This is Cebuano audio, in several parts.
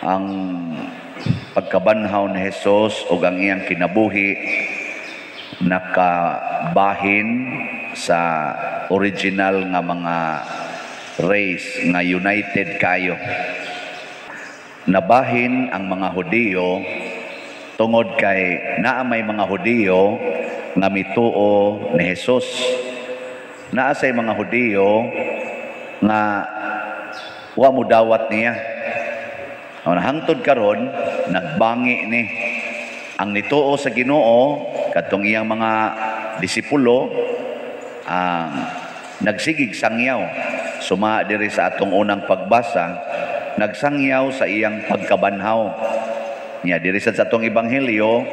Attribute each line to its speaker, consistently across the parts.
Speaker 1: Ang pagkabanhaw ni Jesus ug ang iyang kinabuhi nakabahin sa original nga mga race nga united kayo. Nabahin ang mga Hudiyo tungod kay naa may mga Hudiyo nga mituo ni Jesus. Naa say mga Hudiyo nga wa mo dawat niya. O, hangtod karon nagbangi ni ang nituo sa Ginoo, kadtong iyang mga disipulo, ang nagsigig sangyaw suma diri sa atong unang pagbasa, nagsangyaw sa iyang pagkabanhaw niya. Diri sa atong ebanghelyo,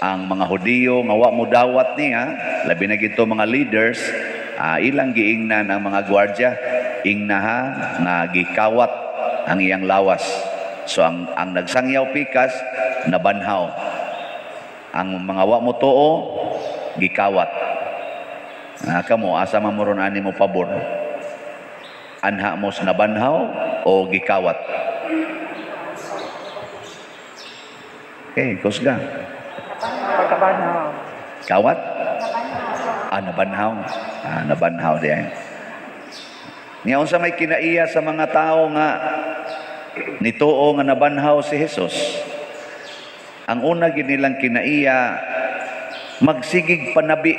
Speaker 1: ang mga Hudiyo nga wa mo dawat niya, labi na gito mga leaders, ilang giingnan ang mga gwardiya, ingnaha nga gikawat ang iyang lawas. So ang nagsangyaw pikas nabanhaw, ang mga wa mo tuo gikawat. Kamo, asa man mo ron ani mo pabor? Anha mo sa nabanhaw o gikawat? Okay, kusga.
Speaker 2: Pagkabanhaw.
Speaker 1: Kawat? Ah, nabanhaw. Ah, nabanhaw diay. Niya, unsa may kinaiya sa mga tao nga nituo nga nabanhaw si Jesus? Ang una gid nilang kinaiya, magsigig panabi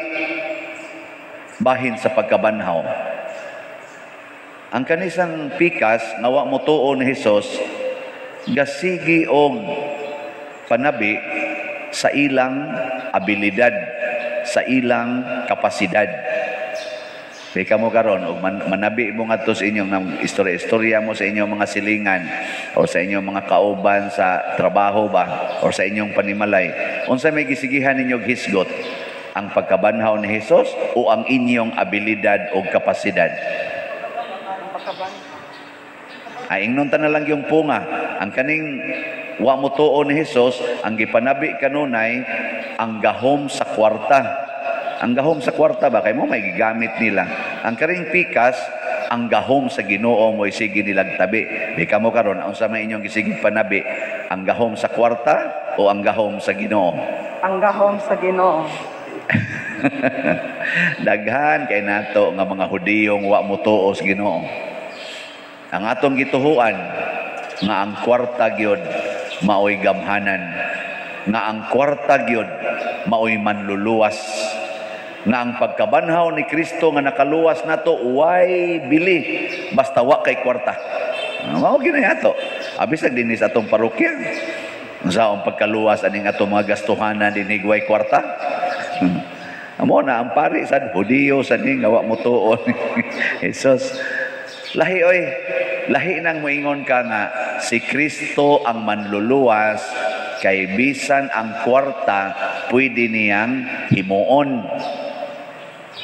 Speaker 1: bahin sa pagkabanhaw. Ang kanisang pikas nga wa mo tuo ni Jesus, gasigi og panabi sa ilang abilidad, sa ilang kapasidad. Kay kamo karon og manabi mo ngadto sa inyong nang istorya-istorya mo sa inyong mga silingan o sa inyong mga kauban sa trabaho ba o sa inyong panimalay, unsa may gisigihan ninyo hisgot? Ang pagkabanhaw ni Jesus o ang inyong abilidad o kapasidad? Ay, ingnon ta na lang yung punga. Ang kaning wa mo tuo ni Jesus, ang gipanabi kanunay ang gahom sa kwarta. Ang gahom sa kwarta ba kay mo may gigamit nila. Ang karing pikas, ang gahom sa Ginoo mo sige nilang tabi. Di kamo karon, unsa may inyong gisigig panabi? Ang gahom sa kwarta o ang gahom sa Ginoo?
Speaker 2: Ang gahom sa Ginoo.
Speaker 1: Daghan kay nato nga mga Hudiyong wa mo tuo sa Ginoo. Ang atong gituhuan nga ang kwarta gyud maoy gamhanan, nga ang kwarta gyud maoy manluluwas, nga ang pagkabanhaw ni Kristo nga nakaluwas nato way bili basta wa kay kwarta. Mao gyud ato. Abisag dinhi sa atong parokya, unsa ang pagkaluwas aning atong mga gastuhanan dinhi way kwarta? Amo na ang pari sad Hudiyo sad ni nga wa mo tuo ni Jesus. Lahi oy, lahi nang moingon ka nga si Kristo ang manluluwas kay bisan ang kwarta pwede niyang himuon.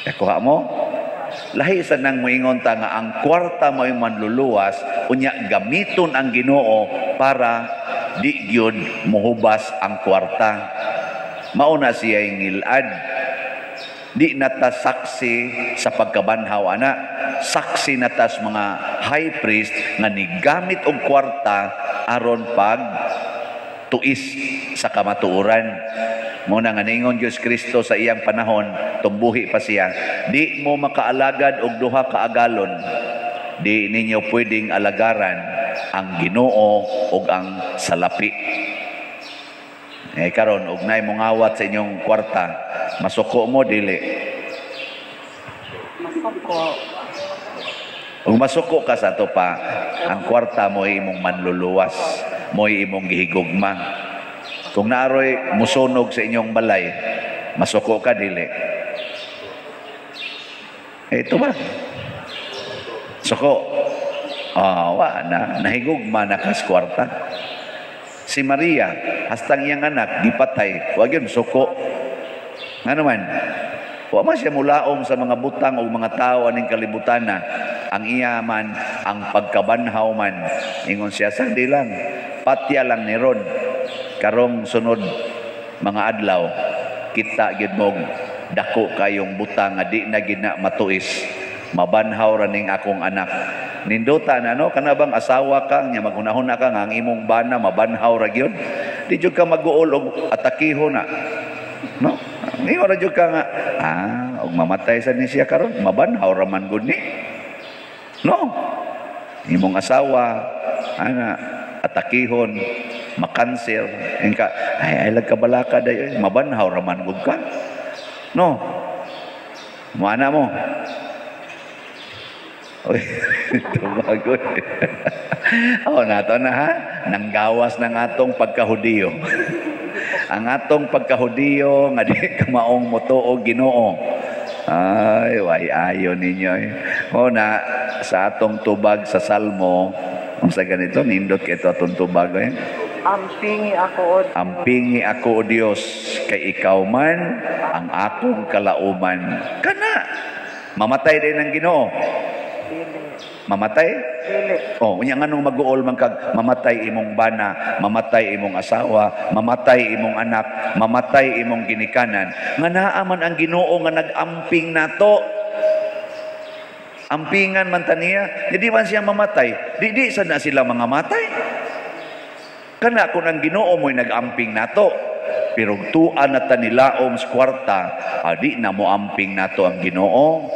Speaker 1: Nakuha mo? Lahi sa nang moingon ta nga ang kwarta mo'y manluluwas, unya gamiton ang Ginoo para di gyud mohubas ang kwarta. Mauna siya ngilad. Di nata saksi sa pagkabanhaw ana, saksi natas mga high priest nga nigamit og kwarta aron pag tuis sa kamatuoran. Muna nga ningon Diyos Kristo sa iyang panahon, tumbuhi pa siya, di mo makaalagad og duha ka agalon, di ninyo pwedeng alagaran ang Ginoo ug ang salapi. Karon og naay mongawat sa inyong kwarta, masuko mo dili?
Speaker 2: Masuko.
Speaker 1: Ug masuko ka sa ato pa, ang kwarta mo imong manluluwas, mo'y imong gihigugma. Kung naaroy musunog sa inyong balay, masuko ka dili? Ito ba? Suko. Wa na, nahigugma na kas kwarta. Si Maria, hastang iyang anak, gipatay, wa gyud suko. Ngano man? Wa man siya mulaom sa mga butang o mga tao aning kalibutan na. Ang iya man, ang pagkabanhaw man. Ingon siya, sagdi lang, patya lang ni Ron. Karong sunod mga adlaw, kita gyud mong dako kayong butang nga di na gid na matuis. Mabanhaw ra ning akong anak. Nindota na, no? Kana bang asawa ka nya maghunahuna ka nga ang imong bana mabanhaw ra gyud. Di jud ka maguol og atakiho na. No? Ingon ra jud ka nga, og mamatay sa ni siya karon, mabanhaw ra man gud ni. No? Imong asawa ana atakihon, makanser, ka ay ay kabalaka day, mabanhaw ra man gud ka. No? Muana mo. Oy, tumagoy. Oh, nato na ha. Nanggawas ng atong pagkahudiyo. Ang atong pagkahudiyo nga di kamaong motuo Ginoo. Ay, way ayo ninyo eh. O na sa atong tubag sa Salmo, unsa ganito nindot kay ito atong tubag eh.
Speaker 2: Ampingi ako, O Diyos.
Speaker 1: Ampingi ako, O Dios, kay ikaw man ang akong kalauman. Kana mamatay din ang Ginoo.
Speaker 2: Dili.
Speaker 1: Mamatay?
Speaker 2: Dili.
Speaker 1: Oh, unya nganong maguol man kag mamatay imong bana, mamatay imong asawa, mamatay imong anak, mamatay imong ginikanan. Nga naa man ang Ginoo nga nag-amping nato. Ampingan man ta niya, di man siya mamatay. Di sa na sila mga matay. Kana kung ang Ginoo mo'y nag-amping nato, pero tuan na ta nilaom sa kwarta, di na mo amping nato ang Ginoo.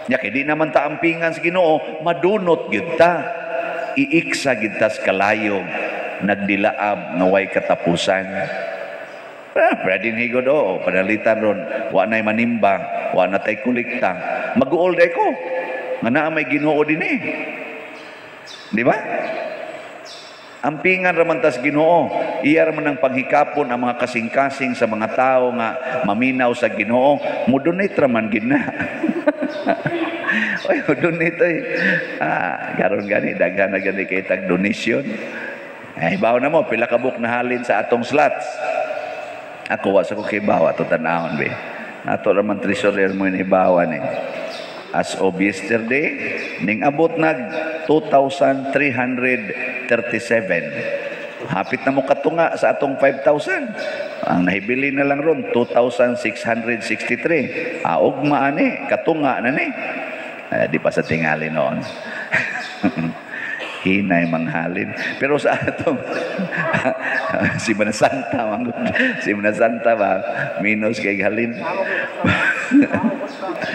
Speaker 1: Nya kay di naman ta ampingan sa Ginoo, madunot gyud ta. Iiksa gyud ta sa kalayog, nagdilaab nga way katapusan. Pwede ni higod, oo, panalitan ron, wa na'y manimba, wa na tay kolekta. Mag-uol day ko, nga naa may Ginoo din eh. Di ba? Ampingan raman tas Ginoo. Iya raman ang panghikapon ang mga kasing-kasing sa mga tao nga maminaw sa Ginoo. Mo-donate raman gid na. Oy, mo-donate oy. Karon gani daghan na gani kay tag donation. Ay, bawo na mo pila ka buok nahalin sa atong slots. Ako wa sa ko kibaw ato tan-awon be. Ato raman treasurer mo inibawan eh. As of yesterday, ning abot nag 2,337. Hapit na mo katunga sa atong 5,000. Ang nahibili na lang ron, 2,663. Ugma ani, katunga na ni. Di pa sa tingali noon. Hinay manghalin. Pero sa atong Semana Santa, manggod. Semana Santa ba, minus kay halin.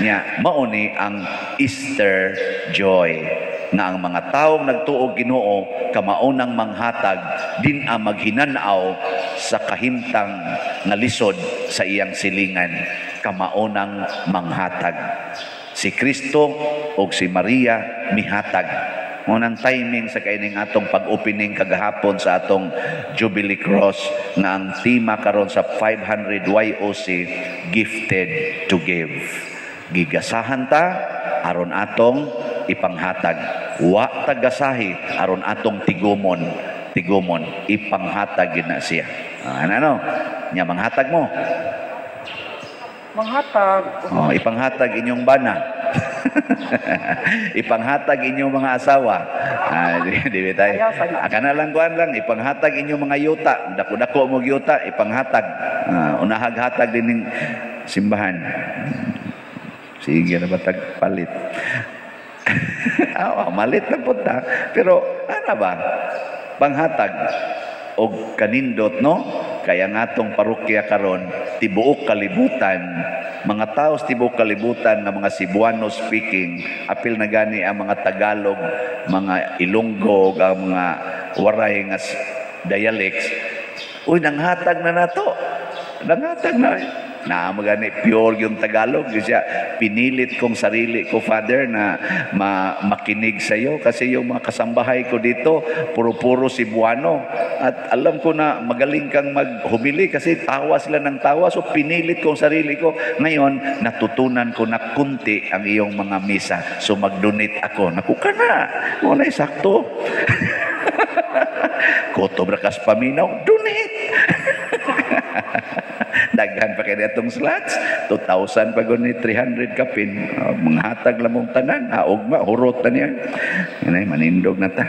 Speaker 1: Nya, mao ni ang Easter joy nga ang mga taong nagtuog Ginoo kamaunang manghatag din ang maghinanaw sa kahimtang nga lisod sa iyang silingan, kamaunang manghatag. Si Kristo og si Maria mihatag. Ngunang timing sa kaining atong pag-opening kagahapon sa atong Jubilee Cross nga ang tema karon sa 500 YOC, gifted to give. Gigasahan ta aron atong ipanghatag. Wa ta gasahi aron atong tigumon, tigumon ipanghatag gid na siya. Ano no? Nya manghatag mo.
Speaker 2: Manghatag.
Speaker 1: Oh, ipanghatag inyong bana. Ipanghatag inyong mga asawa. Di ba tayo? Kana lang kuan lang, ipanghatag inyong mga yuta. Dako-dako mo yuta, ipanghatag. Unahag-hatag din ning simbahan. Sige na ba tagpalit? Malit na punta. Pero ano ba? Panghatag og kanindot, no? Kaya nga atong parokya karon tibuok kalibutan, mga tao sa tibuok kalibutan nga mga Cebuano speaking, apil na gani ang mga Tagalog, mga Ilonggo, ang mga waray nga dialects. Uy, nanghatag na nato. Nanghatag na. Na magani pure yung Tagalog. Siya, pinilit kong sarili ko, Father, na makinig sa iyo kasi yung mga kasambahay ko dito puro-puro Cebuano at alam ko na magaling kang maghumili kasi tawa sila ng tawa, so pinilit kong sarili ko. Ngayon natutunan ko na kunti ang iyong mga misa, so mag-donate ako. Naku ka na, wala sakto. Kutob ra kas paminaw, donate. Daghan pa kay atong slots, 2,000 pa guni 300 kapin. Manghatag lamong tanan, ugma hurot na niya. Inay manindog na ta.